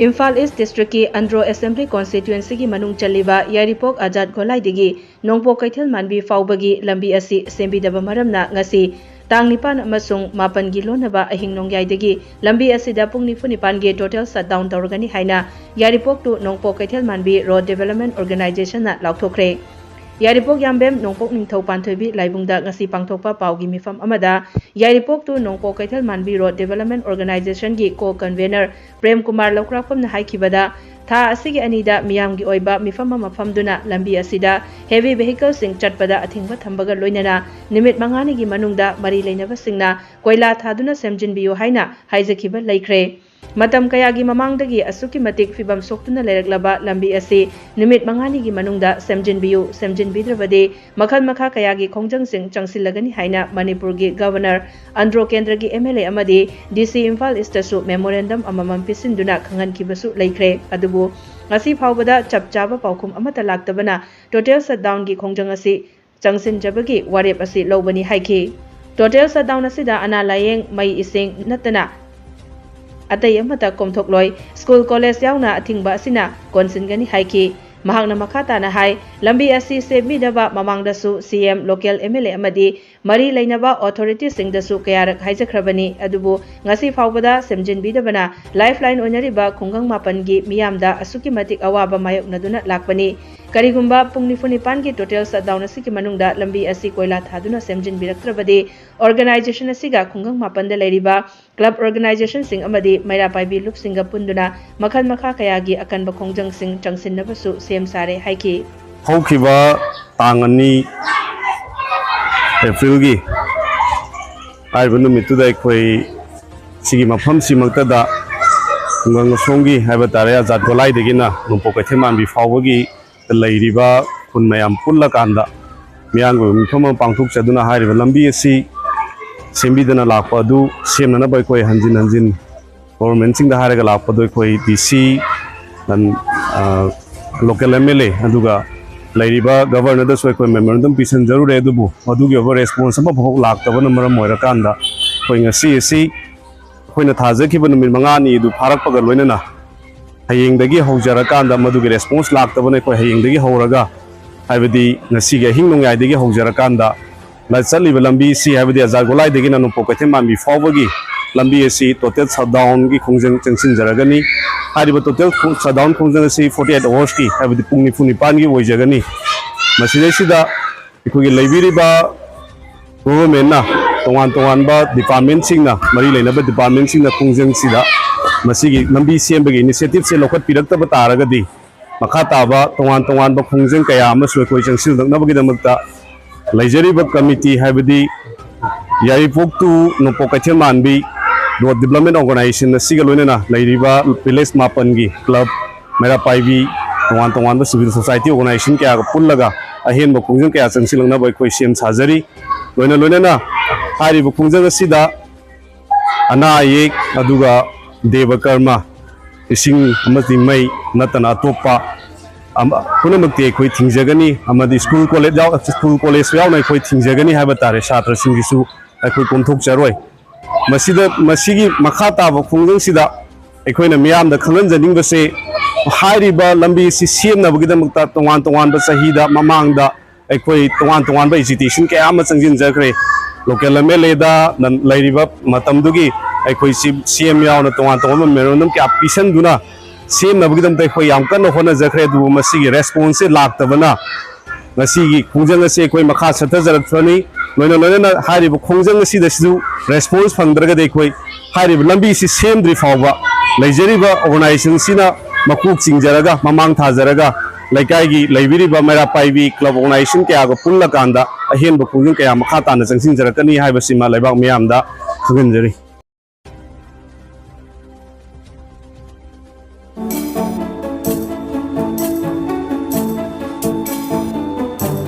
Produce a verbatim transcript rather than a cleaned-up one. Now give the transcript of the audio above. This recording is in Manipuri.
ꯏꯝꯐꯥꯜ ꯏꯁ ꯗꯤꯁꯇ꯭ꯔꯤꯛꯀꯤ ꯑꯟꯗ꯭ꯔꯣ ꯑꯦꯁꯦꯝꯕ꯭ꯂꯤ ꯀꯣꯟꯁꯇꯤꯇ꯭ꯌꯨꯑꯦꯟꯁꯤꯒꯤ ꯃꯅꯨꯡ ꯆꯜꯂꯤꯕ ꯌꯥꯏꯔꯤꯄꯣꯛ ꯑꯖꯥꯗ ꯒꯣꯂꯥꯏꯗꯒꯤ ꯅꯣꯡꯄꯣꯛ ꯀꯩꯊꯦꯜ ꯃꯥꯟꯕꯤ ꯐꯥꯎꯕꯒꯤ ꯂꯝꯕꯤ ꯑꯁꯤ ꯁꯦꯝꯕꯤꯗꯕ ꯃꯔꯝꯅ ꯉꯁꯤ ꯇꯥꯡ ꯅꯤꯄꯥꯟ ꯑꯃꯁꯨꯡ ꯃꯥꯄꯟꯒꯤ ꯂꯣꯟꯅꯕ ꯑꯍꯤꯡ ꯅꯣꯡꯌꯥꯏꯗꯒꯤ ꯂꯝꯕꯤ ꯑꯁꯤꯗ ꯄꯨꯡ ꯅꯤꯐꯨ ꯅꯤꯄꯥꯟꯒꯤ total shutdown ꯇꯧꯔꯒꯅꯤ ꯍꯥꯏꯅ ꯌꯥꯏꯔꯤꯄꯣꯛ to ꯅꯣꯡꯄꯣꯛ ꯀꯩꯊꯦꯜ ꯃꯥꯟꯕꯤ Road Development Organization ꯅ ꯂꯥꯎꯊꯣꯛꯈ꯭ꯔꯦ꯫ ꯌꯥꯏꯔꯤꯄꯣꯛ ꯌꯥꯝꯕꯦꯝ ꯅꯣꯡꯄꯣꯛ ꯅꯤꯡꯊꯧ ꯄꯥꯟꯊꯣꯏꯕꯤ ꯂꯥꯏꯕꯨꯡꯗ ꯉꯁꯤ ꯄꯥꯡꯊꯣꯛꯄ ꯄꯥꯎꯒꯤ ꯃꯤꯐꯝ ꯑꯃꯗ ꯌꯥꯏꯔꯤꯄꯣꯛ to ꯅꯣꯡꯄꯣꯛ ꯀꯩꯊꯦꯜ ꯃꯥꯟꯕꯤ Road Development Organization ꯒꯤ co convenor ꯄ꯭ꯔꯦꯝ ꯀꯨꯃꯥꯔ ꯂꯧꯈ꯭ꯔꯥꯛꯄꯝꯅ ꯍꯥꯏꯈꯤꯕꯗ, ꯊꯥ ꯑꯁꯤꯒꯤ ꯑꯅꯤꯗ ꯃꯤꯌꯥꯝꯒꯤ ꯑꯣꯏꯕ ꯃꯤꯐꯝ ꯑꯃ ꯐꯝꯗꯨꯅ ꯂꯝꯕꯤ ꯑꯁꯤꯗ heavy vehicle ꯁꯤꯡ ꯆꯠꯄꯗ ꯑꯊꯤꯡꯕ ꯊꯝꯕꯒ ꯂꯣꯏꯅꯅ ꯅꯨꯃꯤꯠ ꯃꯉꯥꯅꯤꯒꯤ ꯃꯅꯨꯡꯗ ꯃꯔꯤ ꯂꯩꯅꯕꯁꯤꯡꯅ ꯀꯣꯏꯂꯥ ꯊꯥꯗꯨꯅ ꯁꯦꯝꯖꯤꯟꯕꯤꯌꯨ ꯍꯥꯏꯅ ꯍꯥꯏꯖꯈꯤꯕ ꯂꯩꯈ꯭ꯔꯦ꯫ ꯃꯇꯝ ꯀꯌꯥꯒꯤ ꯃꯃꯥꯡꯗꯒꯤ ꯑꯁꯨꯛꯀꯤ ꯃꯇꯤꯛ ꯐꯤꯕꯝ ꯁꯣꯛꯇꯨꯅ ꯂꯩꯔꯛꯂꯕ ꯂꯝꯕꯤ ꯑꯁꯤ ꯅꯨꯃꯤꯠ ꯃꯉꯥꯅꯤꯒꯤ ꯃꯅꯨꯡꯗ ꯁꯦꯝꯖꯤꯟꯕꯤꯌꯨ, ꯁꯦꯝꯖꯤꯟꯕꯤꯗ꯭ꯔꯕꯗꯤ ꯃꯈꯜ ꯃꯈꯥ ꯀꯌꯥꯒꯤ ꯈꯣꯡꯖꯪꯁꯤꯡ ꯆꯪꯁꯤꯜꯂꯒꯅꯤ ꯍꯥꯏꯅ ꯃꯅꯤꯄꯨꯔꯒꯤ Governor, ꯑꯟꯗ꯭ꯔꯣ ꯀꯦꯟꯗ꯭ꯔꯒꯤ MLA ꯑꯃꯗꯤ DC ꯏꯝꯐꯥꯜ ꯏꯁꯇꯁꯨ memorandum ꯑꯃꯃꯝ ꯄꯤꯁꯤꯟꯗꯨꯅ ꯈꯪꯍꯟꯈꯤꯕꯁꯨ ꯂꯩꯈ꯭ꯔꯦ꯫ ꯑꯗꯨꯕꯨ ꯉꯁꯤ ꯐꯥꯎꯕꯗ ꯆꯞ ꯆꯥꯕ ꯄꯥꯎꯈꯨꯝ ꯑꯃꯠꯇ ꯂꯥꯛꯇꯕꯅ total shutdown ꯒꯤ ꯈꯣꯡꯖꯪ ꯑꯁꯤ ꯆꯪꯁꯤꯟꯖꯕꯒꯤ ꯋꯥꯔꯦꯞ ꯑꯁꯤ ꯂꯧꯕꯅꯤ ꯍꯥꯏꯈꯤ꯫ Total shutdown ꯑꯁꯤꯗ ꯑꯅꯥ ꯂꯥꯌꯦꯡ, ꯃꯩ ꯏꯁꯤꯡ ꯅꯠꯇꯅ ꯑꯇꯩ ꯑꯃꯠꯇ ꯀꯣꯝꯊꯣꯛꯂꯣꯏ꯫ ꯁ꯭ꯀꯨꯜ ꯀꯣꯂꯦꯖ ꯌꯥꯎꯅ ꯑꯊꯤꯡꯕ ꯑꯁꯤꯅ ꯀꯣꯟꯁꯤꯟꯒꯅꯤ ꯍꯥꯏꯈꯤ꯫ ꯃꯍꯥꯛꯅ ꯃꯈꯥ ꯇꯥꯅ ꯍꯥꯏ, ꯂꯝꯕꯤ ꯑꯁꯤ ꯁꯦꯝꯕꯤꯅꯕ ꯃꯃꯥꯡꯗꯁꯨ CM, local MLA ꯑꯃꯗꯤ ꯃꯔꯤ ꯂꯩꯅꯕ authority ꯁꯤꯡꯗꯁꯨ ꯀꯌꯥꯔꯛ ꯍꯥꯏꯖꯈ꯭ꯔꯕꯅꯤ, ꯑꯗꯨꯕꯨ ꯉꯁꯤ ꯐꯥꯎꯕꯗ ꯁꯦꯝꯖꯤꯟꯕꯤꯗꯕꯅ lifeline ꯑꯣꯏꯅꯔꯤꯕ ꯈꯨꯡꯒꯪ ꯃꯥꯄꯟꯒꯤ ꯃꯤꯌꯥꯝꯗ ꯑꯁꯨꯛꯀꯤ ꯃꯇꯤꯛ ꯑꯋꯥꯕ ꯃꯥꯌꯣꯛꯅꯗꯨꯅ ꯂꯥꯛꯄꯅꯤ꯫ ꯀꯔꯤꯒꯨꯝꯕ ꯄꯨꯡ ꯅꯤꯐꯨ ꯅꯤꯄꯥꯟꯒꯤ total shutdown ꯑꯁꯤꯒꯤ ꯃꯅꯨꯡꯗ ꯂꯝꯕꯤ ꯑꯁꯤ ꯀꯣꯏꯂꯥ ꯊꯥꯗꯨꯅ ꯁꯦꯝꯖꯤꯟꯕꯤꯔꯛꯇ꯭ꯔꯕꯗꯤ, organization ꯑꯁꯤꯒ ꯈꯨꯡꯒꯪ ꯃꯥꯄꯟꯗ ꯂꯩꯔꯤꯕ club organization ꯁꯤꯡ ꯑꯃꯗꯤ ꯃꯩꯔꯥ ꯄꯥꯏꯕꯤ ꯂꯨꯞꯁꯤꯡꯒ ꯄꯨꯟꯗꯨꯅ ꯃꯈꯜ ꯃꯈꯥ ꯀꯌꯥꯒꯤ ꯑꯀꯟꯕ ꯈꯣꯡꯖꯪꯁꯤꯡ ꯆꯪꯁꯤꯟꯅꯕꯁꯨ ꯁꯦꯝ ꯁꯥꯔꯦ ꯍꯥꯏꯈꯤ꯫ ꯍꯧꯈꯤꯕ ꯇꯥꯡ ꯑꯅꯤ ꯑꯦꯄ꯭ꯔꯤꯜꯒꯤ ꯍꯥꯏꯔꯤꯕ ꯅꯨꯃꯤꯠꯇꯨꯗ ꯑꯩꯈꯣꯏ ꯁꯤꯒꯤ ꯃꯐꯝꯁꯤꯃꯛꯇꯗ ꯈꯨꯡꯒꯪ ꯑꯁꯣꯝꯒꯤ ꯍꯥꯏꯕ ꯇꯥꯔꯦ, ꯑꯖꯥꯠ ꯒꯣꯂꯥꯏꯗꯒꯤꯅ ꯅꯣꯡꯄꯣꯛ ꯀꯩꯊꯦꯜ ꯃꯥꯟꯕꯤ ꯐꯥꯎꯕꯒꯤ ꯂꯩꯔꯤꯕ ꯈꯨꯟ ꯃꯌꯥꯝ ꯄꯨꯜꯂꯀꯥꯟꯗ ꯃꯤꯌꯥꯝꯒꯤ ꯑꯣꯏꯕ ꯃꯤꯐꯝ ꯑꯃ ꯄꯥꯡꯊꯣꯛꯆꯗꯨꯅ ꯍꯥꯏꯔꯤꯕ ꯂꯝꯕꯤ ꯑꯁꯤ ꯁꯦꯝꯕꯤꯗꯅ ꯂꯥꯛꯄ ꯑꯗꯨ ꯁꯦꯝꯅꯅꯕ ꯑꯩꯈꯣꯏ ꯍꯟꯖꯤꯟ ꯍꯟꯖꯤꯟ ꯒꯣꯚꯔꯟꯃꯦꯟꯠꯁꯤꯡꯗ ꯍꯥꯏꯔꯒ ꯂꯥꯛꯄꯗꯣ ꯑꯩꯈꯣꯏ DC, ꯑꯟ-, ꯑ, local MLA, ꯑꯗꯨꯒ ꯂꯩꯔꯤꯕ ꯒꯕꯔꯅꯔꯗꯁꯨ ꯑꯩꯈꯣꯏ memorandum ꯄꯤꯁꯤꯟꯖꯔꯨꯔꯦ, ꯑꯗꯨꯕꯨ ꯃꯗꯨꯒꯤ ꯑꯣꯏꯕ response ꯑꯃꯐꯥꯎ ꯂꯥꯛꯇꯕꯅ ꯃꯔꯝ ꯑꯣꯏꯔꯀꯥꯟꯗ ꯑꯩꯈꯣꯏ ꯉꯁꯤ ꯑꯁꯤ ꯑꯩꯈꯣꯏꯅ ꯊꯥꯖꯈꯤꯕ ꯅꯨꯃꯤꯠ ꯃꯉꯥꯅꯤ ꯑꯗꯨ ꯐꯥꯔꯛꯄꯒ ꯂꯣꯏꯅꯅ ꯍꯌꯦꯡꯗꯒꯤ ꯍꯧꯖꯔꯀꯥꯟꯗ, ꯃꯗꯨꯒꯤ ꯔꯦꯁꯄꯣꯟꯁ ꯂꯥꯛꯇꯕꯅ ꯑꯩꯈꯣꯏ ꯍꯌꯦꯡꯗꯒꯤ ꯍꯧꯔꯒ, ꯍꯥꯏꯕꯗꯤ ꯉꯁꯤꯒꯤ ꯑꯍꯤꯡ ꯅꯣꯡꯌꯥꯏꯗꯒꯤ ꯍꯧꯖꯔꯀꯥꯟꯗ, ꯂ-, ꯆꯠꯂꯤꯕ ꯂꯝꯕꯤꯁꯤ, ꯍꯥꯏꯕꯗꯤ ꯑꯖꯥꯔ ꯒꯣꯂꯥꯏꯗꯒꯤꯅ ꯅꯣꯡꯄꯣꯛ ꯀꯩꯊꯦꯜ ꯃꯥꯟꯕꯤ ꯐꯥꯎꯕꯒꯤ ꯂꯝꯕꯤ ꯑꯁꯤ ꯇꯣꯇꯦꯜ ꯁꯠꯗꯥꯎꯟꯒꯤ ꯈꯣꯡꯖꯪ ꯆꯪꯁꯤꯟꯖꯔꯒꯅꯤ꯫ ꯍꯥꯏꯔꯤꯕ ꯇꯣꯇꯦꯜ ꯈꯣ-, ꯁꯠꯗꯥꯎꯟ ꯈꯣꯡꯖꯪ ꯑꯁꯤ ꯐꯣꯔꯇꯤ ꯑꯩꯠ ꯑꯋꯥꯔꯁꯀꯤ, ꯍꯥꯏꯕꯗꯤ ꯄꯨꯡ ꯅꯤꯐꯨ ꯅꯤꯄꯥꯟꯒꯤ ꯑꯣꯏꯖꯒꯅꯤ꯫ ꯃꯁꯤꯗꯩꯁꯤꯗ ꯑꯩꯈꯣꯏꯒꯤ ꯂꯩꯕꯤꯔꯤꯕ ꯒꯣꯚꯔꯟꯃꯦꯟꯠꯅ, ꯇꯣꯉꯥꯟ ꯇꯣꯉꯥꯟꯕ ꯗꯤꯄꯥꯔꯠꯃꯦꯟꯠꯁꯤꯡꯅ, ꯃꯔꯤ ꯂꯩꯅꯕ ꯗꯤꯄꯥꯔꯠꯃꯦꯟꯠꯁꯤꯡꯅ ꯈꯣꯡꯖꯪꯁꯤꯗ ꯃꯁꯤꯒꯤ ꯂꯝꯕꯤ ꯁꯦꯝꯕꯒꯤ ꯏꯅꯤꯁꯤꯌꯦꯇꯤꯚꯁꯦ ꯂꯧꯈꯠꯄꯤꯔꯛꯇꯕ ꯇꯥꯔꯒꯗꯤ, ꯃꯈꯥ ꯇꯥꯕ ꯇꯣꯉꯥꯟ ꯇꯣꯉꯥꯟꯕ ꯈꯣꯡꯖꯪ ꯀꯌꯥ ꯑꯃꯁꯨ ꯑꯩꯈꯣꯏ ꯆꯪꯁꯤꯜꯂꯛꯅꯕꯒꯤꯗꯃꯛꯇ ꯂꯩꯖꯔꯤꯕ ꯀꯃꯤꯇꯤ, ꯍꯥꯏꯕꯗꯤ ꯌꯥꯏꯔꯤꯄꯣꯛ to ꯅꯣꯡꯄꯣꯛ ꯀꯩꯊꯦꯜ ꯃꯥꯟꯕꯤ ꯔꯣꯗ ꯗꯤꯕꯂꯞꯃꯦꯟ ꯑꯣꯔꯒꯅꯥꯏꯖꯦꯁꯟ ꯑꯁꯤꯒ ꯂꯣꯏꯅꯅ ꯂꯩꯔꯤꯕ ꯚꯤꯂꯦꯖ ꯃꯥꯄꯟꯒꯤ ꯀ꯭ꯂꯕ, ꯃꯩꯔꯥ ꯄꯥꯏꯕꯤ, ꯇꯣꯉꯥꯟ ꯇꯣꯉꯥꯟꯕ ꯁꯤꯚꯤꯜ ꯁꯣꯁꯥꯏꯇꯤ ꯑꯣꯔꯒꯅꯥꯏꯖꯦꯁꯟ ꯀꯌꯥꯒ ꯄꯨꯜꯂꯒ ꯑꯍꯦꯟꯕ ꯈꯣꯡꯖꯪ ꯀꯌꯥ ꯆꯪꯁꯤꯜꯂꯛꯅꯕ ꯑꯩꯈꯣꯏ ꯁꯦꯝ ꯁꯥꯖꯔꯤ꯫ ꯂꯣꯏꯅ ꯂꯣꯏꯅꯅ ꯍꯥꯏꯔꯤꯕ ꯈꯣꯡꯖꯪ ꯑꯁꯤꯗ ꯑꯅꯥ ꯑꯌꯦꯛ, ꯑꯗꯨꯒ ꯗꯦꯕ ꯀꯔꯃ, ꯏꯁꯤꯡ ꯑꯃꯗꯤ ꯃꯩ ꯅꯠꯇꯅ ꯑꯇꯣꯞꯄ ꯑꯃ-, ꯄꯨꯝꯅꯃꯛꯇꯤ ꯑꯩꯈꯣꯏ ꯊꯤꯡꯖꯒꯅꯤ, ꯑꯃꯗꯤ ꯁ꯭ꯀꯨꯜ ꯀꯣꯂꯦꯖ ꯌꯥꯎ-, ꯁ꯭ꯀꯨꯜ ꯀꯣꯂꯦꯖ ꯌꯥꯎꯅ ꯑꯩꯈꯣꯏ ꯊꯤꯡꯖꯒꯅꯤ ꯍꯥꯏꯕ ꯇꯥꯔꯦ꯫ ꯁꯥꯇ꯭ꯔꯁꯤꯡꯒꯤꯁꯨ ꯑꯩꯈꯣꯏ ꯀꯣꯝꯊꯣꯛꯆꯔꯣꯏ꯫ ꯃꯁꯤꯗ, ꯃꯁꯤꯒꯤ ꯃꯈꯥ ꯇꯥꯕ ꯈꯣꯡꯖꯪꯁꯤꯗ ꯑꯩꯈꯣꯏꯅ ꯃꯤꯌꯥꯝꯗ ꯈꯪꯍꯟꯖꯅꯤꯡꯕꯁꯦ, ꯍꯥꯏꯔꯤꯕ ꯂꯝꯕꯤ ꯑꯁꯤ ꯁꯦꯝꯅꯕꯒꯤꯗꯃꯛꯇ ꯇꯣꯉꯥꯟ ꯇꯣꯉꯥꯟꯕ ꯆꯍꯤꯗ ꯃꯃꯥꯡꯗ ꯑꯩꯈꯣꯏ ꯇꯣꯉꯥꯟ ꯇꯣꯉꯥꯟꯕ ꯑꯦꯖꯤꯇꯦꯁꯟ ꯀꯌꯥ ꯑꯃ ꯆꯪꯁꯤꯟꯖꯈ꯭ꯔꯦ꯫ ꯂꯣꯀꯦꯜ ꯑꯦꯝ ꯑꯦꯜ ꯑꯦꯗ ꯂꯩꯔꯤꯕ ꯃꯇꯝꯗꯨꯒꯤ ꯑꯩꯈꯣꯏ ꯁꯤ, ꯁꯤ ꯑꯦꯝ ꯌꯥꯎꯅ ꯇꯣꯉꯥꯟ ꯇꯣꯉꯥꯟꯕ ꯃꯦꯃꯣꯔꯦꯟꯗꯝ ꯀꯌꯥ ꯄꯤꯁꯟꯗꯨꯅ ꯁꯦꯝꯅꯕꯒꯤꯗꯃꯛꯇ ꯑꯩꯈꯣꯏ ꯌꯥꯝ ꯀꯟꯅ ꯍꯣꯠꯅꯖꯈ꯭ꯔꯦ꯫ ꯑꯗꯨꯕꯨ ꯃꯁꯤꯒꯤ ꯔꯦꯁꯄꯣꯟꯁꯁꯦ ꯂꯥꯛꯇꯕꯅ ꯉꯁꯤꯒꯤ ꯈꯣꯡꯖꯪ ꯑꯁꯤ ꯑꯩꯈꯣꯏ ꯃꯈꯥ ꯆꯠꯊꯖꯔꯛꯄꯅꯤ꯫ ꯂꯣꯏꯅ ꯂꯣꯏꯅꯅ ꯍꯥꯏꯔꯤꯕ ꯈꯣꯡꯖꯪ ꯑꯁꯤꯗꯁꯨ ꯔꯦꯁꯄꯣꯟꯁ ꯐꯪꯗ꯭ꯔꯒꯗꯤ ꯑꯩꯈꯣꯏ ꯍꯥꯏꯔꯤꯕ ꯂꯝꯕꯤꯁꯤ ꯁꯦꯝꯗ꯭ꯔꯤ ꯐꯥꯎꯕ ꯂꯩꯖꯔꯤꯕ ꯑꯣꯔꯒꯅꯥꯏꯖꯦꯁꯟꯁꯤꯅ ꯃꯀꯣꯛ ꯆꯤꯡꯖꯔꯒ, ꯃꯃꯥꯡ ꯊꯥꯖꯔꯒ, ꯂꯩꯀꯥꯏꯒꯤ ꯂꯩꯕꯤꯔꯤꯕ ꯃꯩꯔꯥ ꯄꯥꯏꯕꯤ ꯀ꯭ꯂꯕ ꯑꯣꯔꯒꯅꯥꯏꯖꯦꯁꯟ ꯀꯌꯥꯒ ꯄꯨꯜꯂꯀꯥꯟꯗ ꯑꯍꯦꯟꯕ ꯈꯣꯡꯖꯪ ꯀꯌꯥ ꯃꯈꯥ ꯇꯥꯅ ꯆꯪꯁꯤꯟꯖꯔꯛꯀꯅꯤ ꯍꯥꯏꯕꯁꯤꯃ ꯂꯩꯕꯥꯛ ꯃꯤꯌꯥꯝꯗ ꯈꯪꯍꯟꯖꯔꯤ꯫